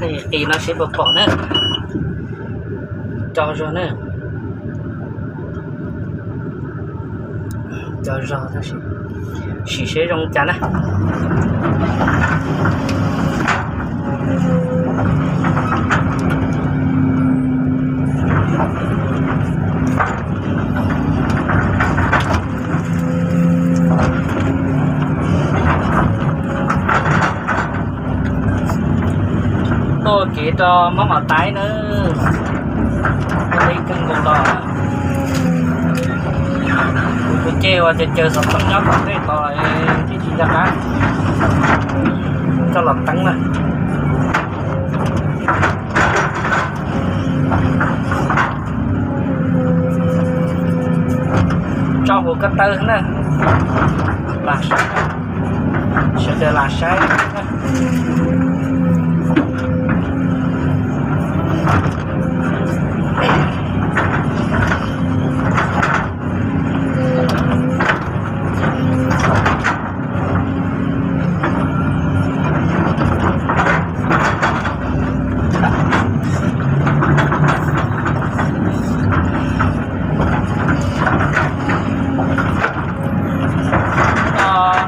Qis no seb puas pom na. Tso zog na. Tso zog tab sis sim seb zoo cas na. Tuaj kev rau Hmoob Mos Taib na, tuaj deb kawg nkaus los. Kuv ces ua caw caw xov tooj nyob tom ntej tos thiaj tsis nco qab coj los teeb na. Tso hauv ko taw na, lam saib, sawv daws lam saib.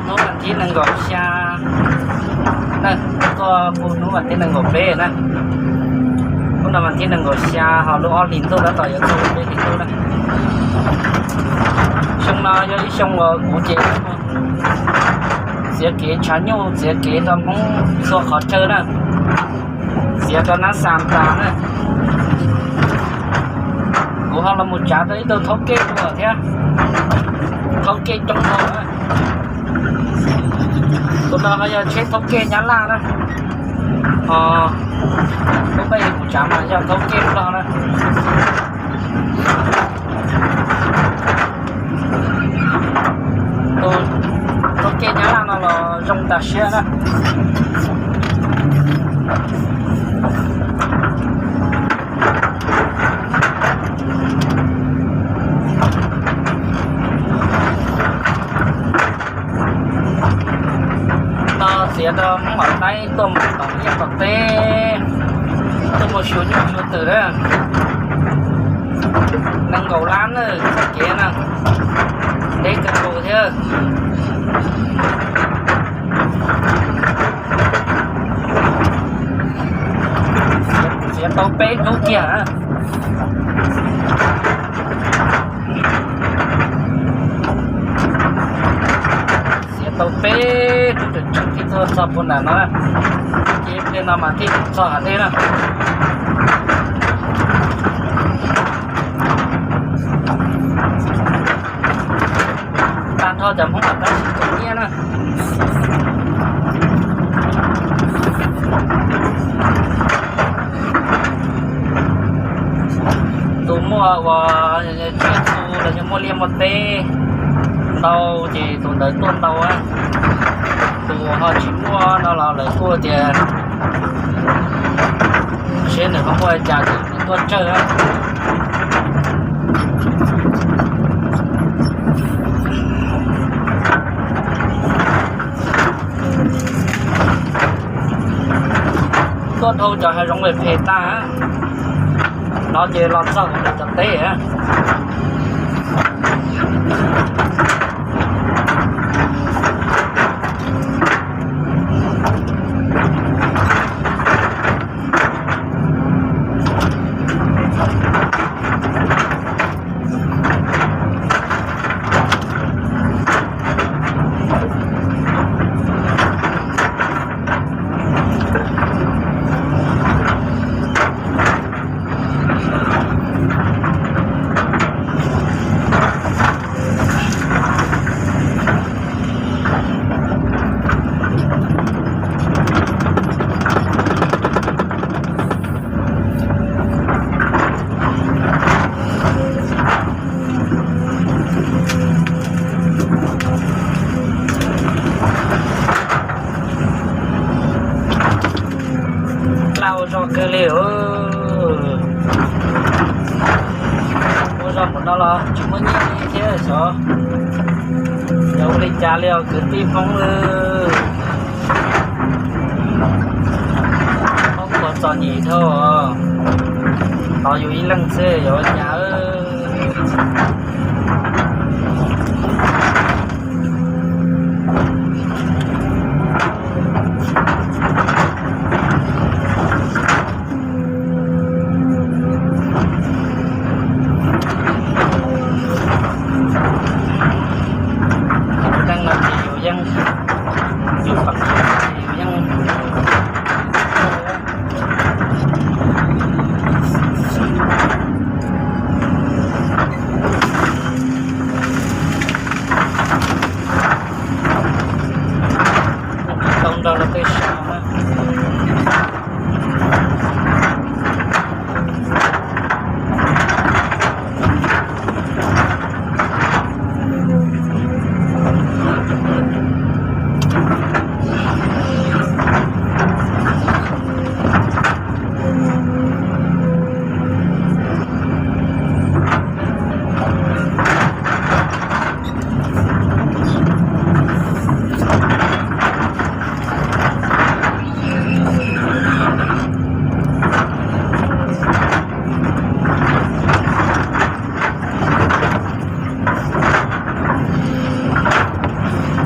Hnub vas thib nees nkaum xya na, tuaj puag hnub vas thib nees nkaum peb na. Hnub no vas thib nees nkaum xya ho lub ob hlis ntuj tab tom yuav txog peb hlis ntuj na. Xyoo no yog ib xyoo uas kuv ces txiav kev tshav nyuj txiav kev rau Hmoob txhua qhov chaw na, txiav rau nab xas tas na. Kuv ho los mus tsav tau ib tug thaub kej dua thiab, thaub kej coob dua na. Tus no ho yog tsheb thaub kej Nyab Laj na, ho lub peb kuv tsav mas yog thaub kej Nplog na. Tus thaub kej Nyab Laj no los zoo tas siab na. No txiav rau Hmoob Mos Taib tuaj mus tom liaj tom teb, tuaj mus xyuas nyuj xyuas twm na. Nees nkaum lab na, txoj kev na, deb kawg nkaus thiab. Txiav tau peb hnub kiag. Txiav tau peb hnub tseem tseem thiaj tuaj txog puag nram no na. Ces pliag no mas thiaj txog hav dej na. Tag nrho cov Hmoob Mos Taib tsis tau nyiaj na. Tus muaj uas tsiaj txhu los yog muaj liaj muaj teb ntau ces tus ntawd tuaj ntau. Tus ho tsis muaj no los lawv kuj tias seb nws ho muaj li cas ces nws tuaj tsawg. Tuaj dhau cov hav zoov phem phem tag no ces los txog lawv cov teb. Laj ua zog kawg li. Ua zog npaum no los tsis muaj nyiaj li thiab xyov yog ua li cas li os kwv tij Hmoob. Hmoob puas Txom nyem dhau, tos yus ib leeg xwb yuav ua cas. Tus neeg no ces yus yeej, yus pom yus yeej tau nrog luag tej sav na.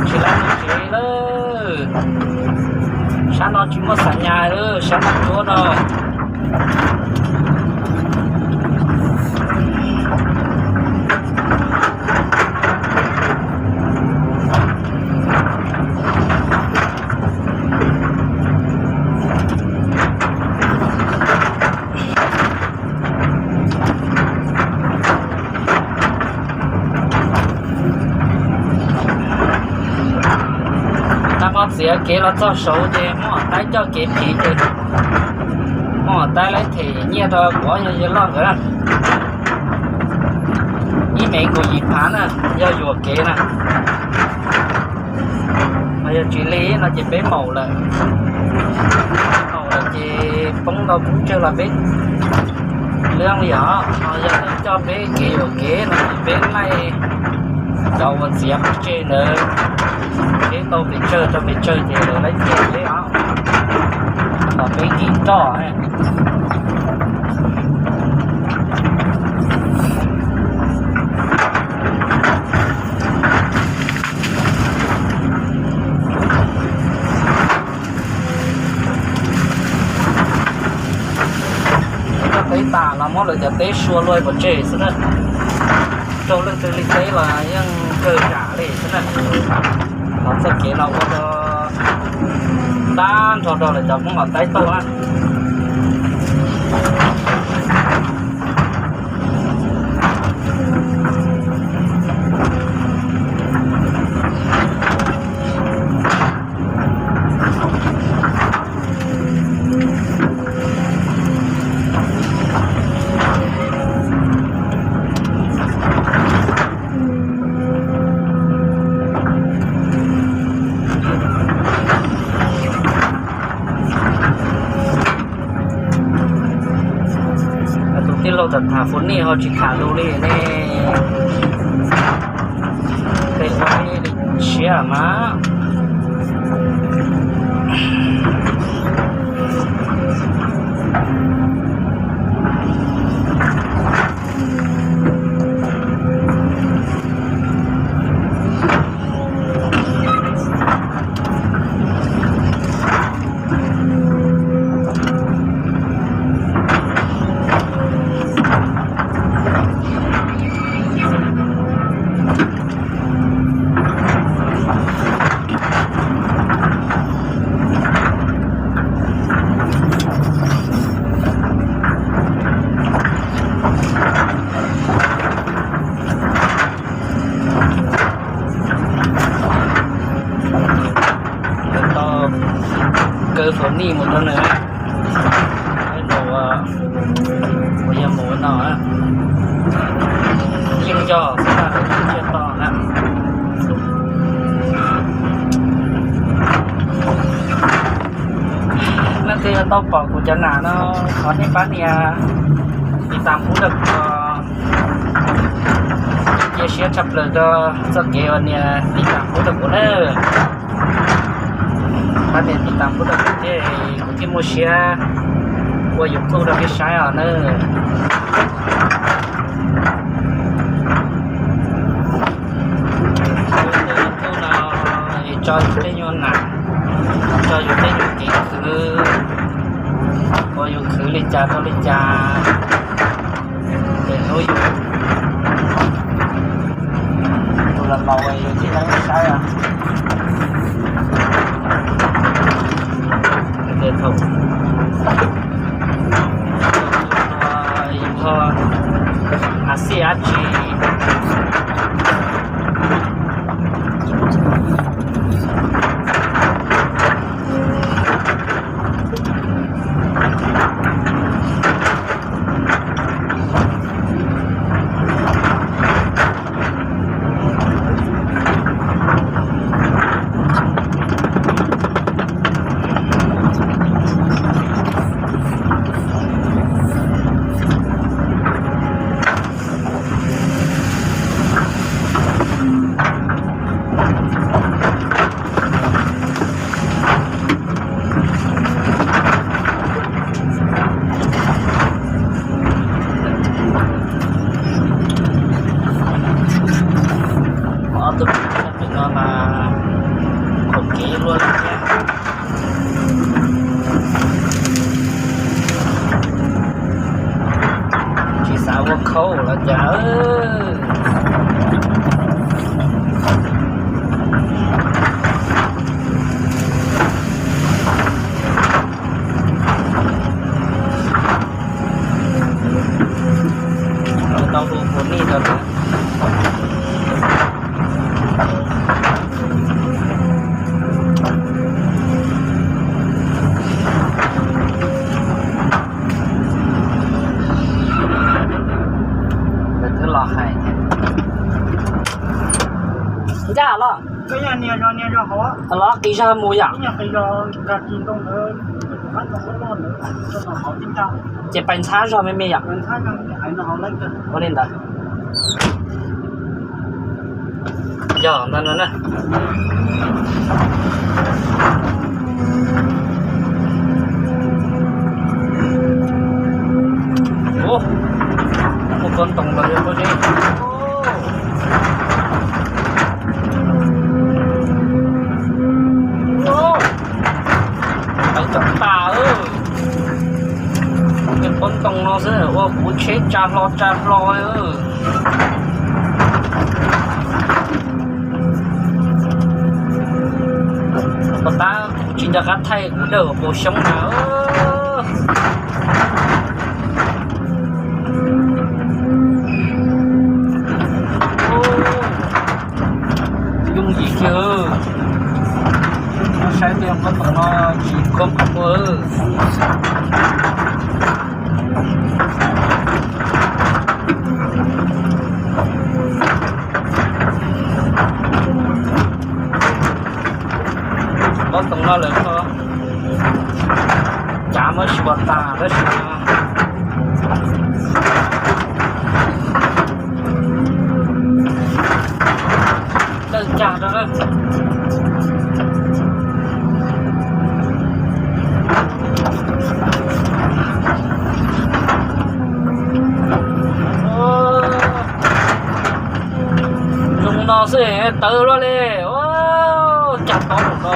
Tsis lab tsis tsev lawm. Sab no tsis muaj xav nyas lawm, sab no tuab no. Tab mob txiav kev los txog saud ces muab taib coj kev phiv ces muab taib lawv them nyiaj rau kuv yawg loj nkawd na. Ib mev nkaus yim phav na, yog yuam kev na. Mas yog tsis li no ces peb maum lawm. Maum lawm ces poob ntau poob tsawg los peb lwj li os. Ho yog lawv coj peb kev yuam kev no ces peb laij cov uas txiav pov tseg ntawd, peb tau pes tsawg rau pes tsawg ces lawv laij kiag peb os, los peb nkim roj. Cov teb tas los muab lawv cov teb sua luaj pov tseg xwb na. Rau leej twg li teb los yeej kawg zam li xwb na. Los txoj kev no ua rau tag nrho rau lawv cov Hmoob los taib taug na. Tus tij laug tham tham Fuv Nij ho tsis tham lus li ne. Peb ua ib siab mas. Tau kaw Fuv Nij mus rau nws, nws uas yog mus no, yeej yog xwb na, yeej tsis to na. Leej twg tau pom kuv cov nam no, thov nej pab nias tiv tam pub rau kuv, cia siab tshaj plaws rau txoj kev uas nias tiv tam pub rau kuv nawb. Pab nias tiv tam pub rau kuv thiab kuv thiaj muaj siab Ua YouTube rau peb saib os na. Ua YouTube no es tso yus tej nyuag nam, tso yus tej nyuag kev khwv, ua yus khwv li cas rau li cas, ces hnub yus tus laus laus yus thiaj li saib os. Ces thaum yus ho av xij av tsi. Ob tug no mas khoom kev luaj li thiab. Tsis xav ua khaub los cas. Tau hu hu nij rau lawm. Lawv twb los hais thiab. Ncaj los, los qis zog mus yom. Ces pais ntxhab zog me me yom. Ua li ntawd. Yog ntawd no na. Ua, muaj kob ntoo los yog pob zeb. Pais cov tas, tej pob ntoo no xwb ua kuv tsheb tsa hlo tsa hlo. Puas tab kuv tsis nco qab thaij kuv dawj kaus xyoob na. Yooj yim kiag. Saib tej pob ntoo no tsis koob qhov muag. Pob ntoo no lawv kho cav muab xyuas tas tab sis dawj cag rau na. Zoo no xwb tawv luaj li. Cas tau no.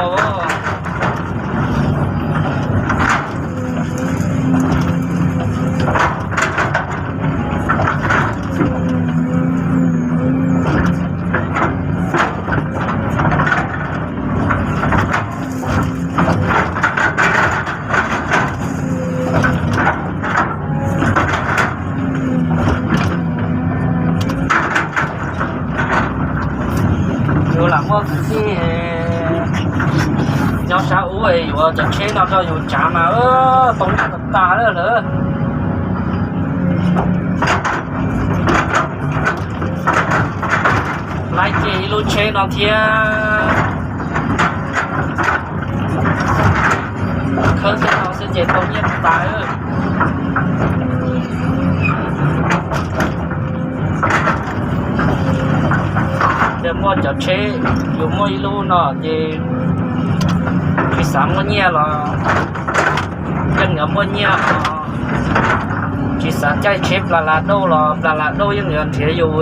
Yus lam muaj kwv tij nyob sab ub yuav cov tsheb no rau yus tsav mas tau nyaj tas tas lawm. Laib kiag ib lub tsheb no thiab. Khawb tej no xwb ces tau nyiaj tas. Yog muaj cov tsheb, yus muaj ib lub no ces tsis xav muaj nyiaj los yeej yuav muaj nyiaj os. Tsis xav caij tsheb plas las dauj los plas las dauj yeej yuav nrhiav yus.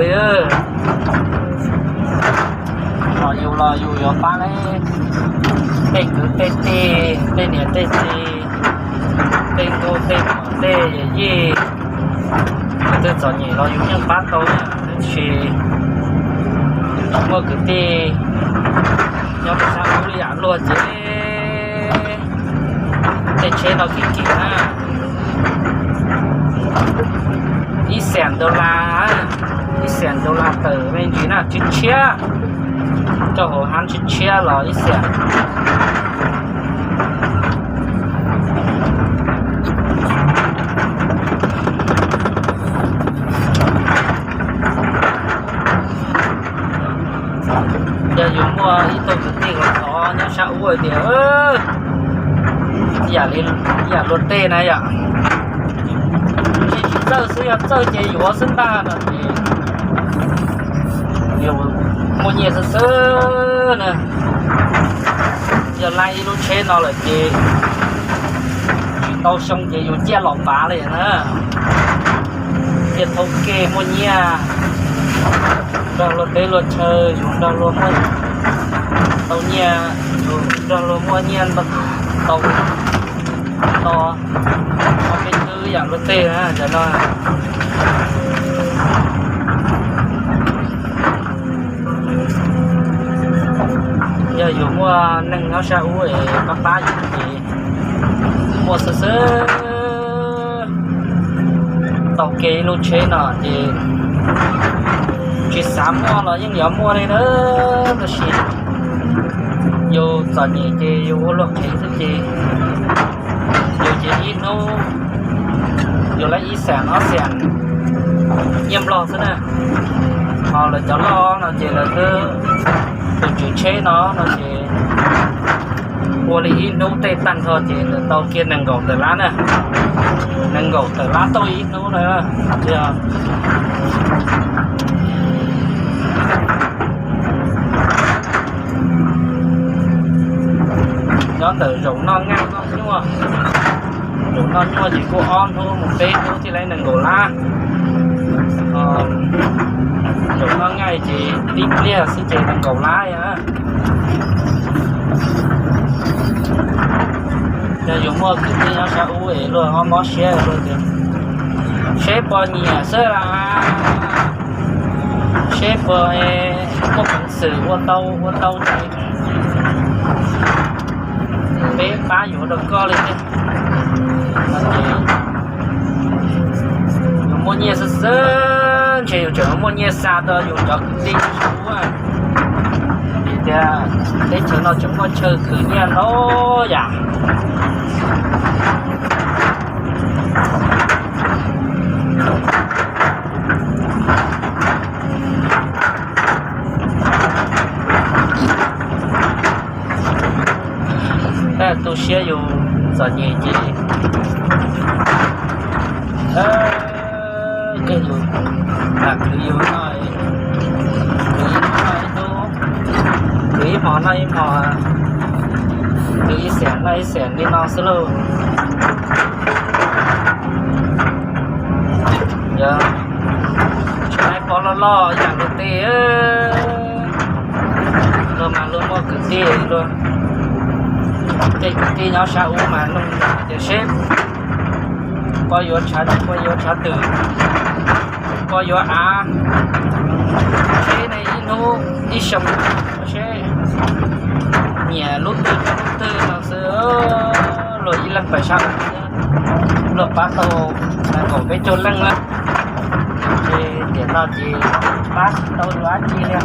Los yus los yus yuav pab tej kwv tej tij, tej niam tej txiv, tej nkauj tej muam tej yawm yij, twg txom nyem los yus yeej pab tau, tab sis muaj kwv tij nyob rau sab ub li yam luag ces tej tsheb no kim kim na. Ib xees dollar, ib xees dollar tawm me ntsis na, tshiab tshiab, rau hauv hab tshiab tshiab los ib xees. Yog yus muaj ib tug kwv tij los thov nyob sab ub hais tias, yam li, yam luag tej na yom, tsis txawj xwb, yog txawj ces yuav xwb ntag no ces yus muaj nyiaj xwb xwb na. Yog laib ib lub tsheb no lawm ces tsis tau xyoo ces yus ciaj los pav li na. Ciaj thaub kej muaj nyiaj, nrog luag teb luag chaw yus nrog luag muaj tau nyiaj, yus nrog luag muaj nyiaj tau to, peb twb yam luag tej na cov no. Yog yus muaj neeg nyob sab ub es pab pab yus ces muaj xwb xwb. Tau kev ib lub tsheb no ces tsis xav muaj los yeej yuav muaj li na, tab sis yus txom nyem ces yus ua luag qhev xwb ces yus ces ib hnub yus lawv ib xees ob xees nyiaj nplog xwb na. Ho lawv cov loj no ces lawv twb, tus tswv tsheb no no ces ua li ib hnub tej tag nrho ces nws tau kiag nees nkaum tawm lab na. Nees nkaum tawm lab tau ib hnub na. Nyob ntawm zaum noj nqaij noj nyuaj, zaum noj nyuaj ces kuj ob hnub mus peb hnub thiaj li nees nkaum lab. Zaum noj nqaij ces tib pliag xwb ces nees nkaum lab. Yog yus muaj kwv tij nyob sab ub es luag mob siab luag tias seb puas nyiam xwb las, seb puas muaj peev xwm ua tau ua tau ces peb pab yuav rau koj li thiab. Yus muaj nyiaj xwb xwb ntshe yus tseem muaj nyiaj xa rau yus cov kwv tij ub. Vim tias teb chaws no tseem muaj chaw khwv nyiaj ntau yam. Tab tu siab yus txom nyem ces yus khwv yus no, khwv ib hmo noj ib hmo, khwv ib xees noj ib xees li no xwb lauj. Yog tsis laib pob loj loj yam luag tej, luag mas luag muaj kwv tij luag, tej kwv tij nyob sab ub mas noog tias seb koj yuav tshav twm, koj yuav tshav twm, koj yuav av, seb nej ib hnub ib xyoo seb nyiam lub twg rau lub twg no xwb. Luag ib leeg pais sab ub, luag pab tau nees nkaum peb caug leej na. Ces tiam no ces pab tsis tau dab tsi li.